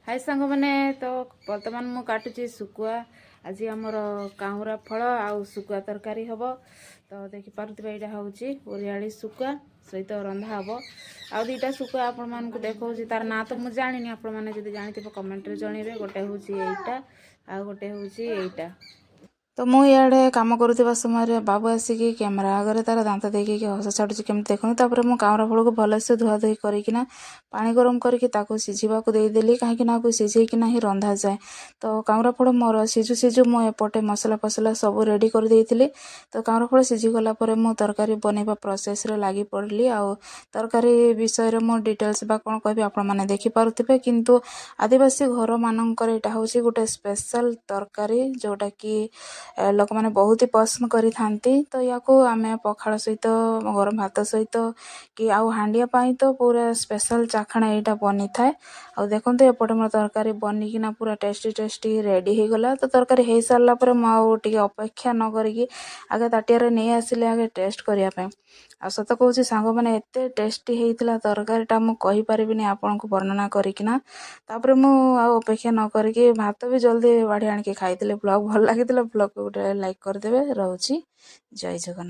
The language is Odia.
ହାଇ ସାଙ୍ଗମାନେ, ତ ବର୍ତ୍ତମାନ ମୁଁ କାଟୁଛି ଶୁଖୁଆ। ଆଜି ଆମର କାଉଁରା ଫଳ ଆଉ ଶୁଖୁଆ ତରକାରୀ ହେବ। ତ ଦେଖିପାରୁଥିବେ, ଏଇଟା ହେଉଛି ଓରିଆଳି ଶୁଖୁଆ ସହିତ ରନ୍ଧା ହେବ। ଆଉ ଦୁଇଟା ଶୁଖୁଆ ଆପଣମାନଙ୍କୁ ଦେଖାଉଛି। ତାର ନାଁ ତ ମୁଁ ଜାଣିନି, ଆପଣମାନେ ଯଦି ଜାଣିଥିବେ କମେଣ୍ଟରେ ଜଣେଇବେ। ଗୋଟେ ହେଉଛି ଏଇଟା ଆଉ ଗୋଟେ ହେଉଛି ଏଇଟା। ତ ମୁଁ ଇଆଡ଼େ କାମ କରୁଥିବା ସମୟରେ ବାବୁ ଆସିକି କ୍ୟାମେରା ଆଗରେ ତାର ଦାନ୍ତ ଦେଇକି ହସ ଛାଡ଼ୁଛି କେମିତି ଦେଖନ୍ତୁ। ତାପରେ ମୁଁ କାଉଁରା ଫଳକୁ ଭଲସେ ଧୁଆଧୁଇ କରିକିନା ପାଣି ଗରମ କରିକି ତାକୁ ସିଝିବାକୁ ଦେଇଦେଲି, କାହିଁକିନା ଆକୁ ସିଝେଇକିନା ହିଁ ରନ୍ଧାଯାଏ। ତ କାଉଁରା ଫଳ ମୋର ସିଝୁ ସିଝୁ ମୁଁ ଏପଟେ ମସଲା ଫସଲା ସବୁ ରେଡ଼ି କରିଦେଇଥିଲି। ତ କାଉଁରା ଫଳ ସିଝିଗଲା ପରେ ମୁଁ ତରକାରୀ ବନେଇବା ପ୍ରୋସେସ୍ରେ ଲାଗି ପଡ଼ିଲି। ଆଉ ତରକାରୀ ବିଷୟରେ ମୁଁ ଡିଟେଲ୍ସ ବା କ'ଣ କହିବି, ଆପଣମାନେ ଦେଖିପାରୁଥିବେ। କିନ୍ତୁ ଆଦିବାସୀ ଘରମାନଙ୍କରେ ଏଇଟା ହେଉଛି ଗୋଟେ ସ୍ପେଶାଲ୍ ତରକାରୀ, ଯେଉଁଟାକି ଲୋକମାନେ ବହୁତ ହି ପସନ୍ଦ କରିଥାନ୍ତି। ତ ୟାକୁ ଆମେ ପଖାଳ ସହିତ, ଗରମ ଭାତ ସହିତ କି ଆଉ ହାଣ୍ଡିଆ ପାଇଁ ତ ପୁରା ସ୍ପେଶାଲ୍ ଚାଖଣା ଏଇଟା ବନିଥାଏ। ଆଉ ଦେଖନ୍ତୁ, ଏପଟେ ମୋର ତରକାରୀ ବନିକିନା ପୁରା ଟେଷ୍ଟି ଟେଷ୍ଟି ରେଡ଼ି ହେଇଗଲା। ତ ତରକାରୀ ହେଇସାରିଲା ପରେ ମୁଁ ଆଉ ଟିକେ ଅପେକ୍ଷା ନ କରିକି ଆଗେ ତାଟିଆରେ ନେଇ ଆସିଲି ଆଗେ ଟେଷ୍ଟ କରିବା ପାଇଁ। ଆଉ ସତ କହୁଛି ସାଙ୍ଗମାନେ, ଏତେ ଟେଷ୍ଟି ହେଇଥିଲା ତରକାରୀଟା, ମୁଁ କହିପାରିବିନି ଆପଣଙ୍କୁ ବର୍ଣ୍ଣନା କରିକିନା। ତାପରେ ମୁଁ ଆଉ ଅପେକ୍ଷା ନ କରିକି ଭାତ ବି ଜଲ୍ଦି ବାଢ଼ି ଆଣିକି ଖାଇଥିଲି। ବ୍ଲଗ୍ ଭଲ ଲାଗିଥିଲା, ବ୍ଲଗ୍କୁ ଗୋଟେ ଲାଇକ୍ କରିଦେବେ। ରହୁଛି, ଜୟ ଜଗନ୍ନାଥ।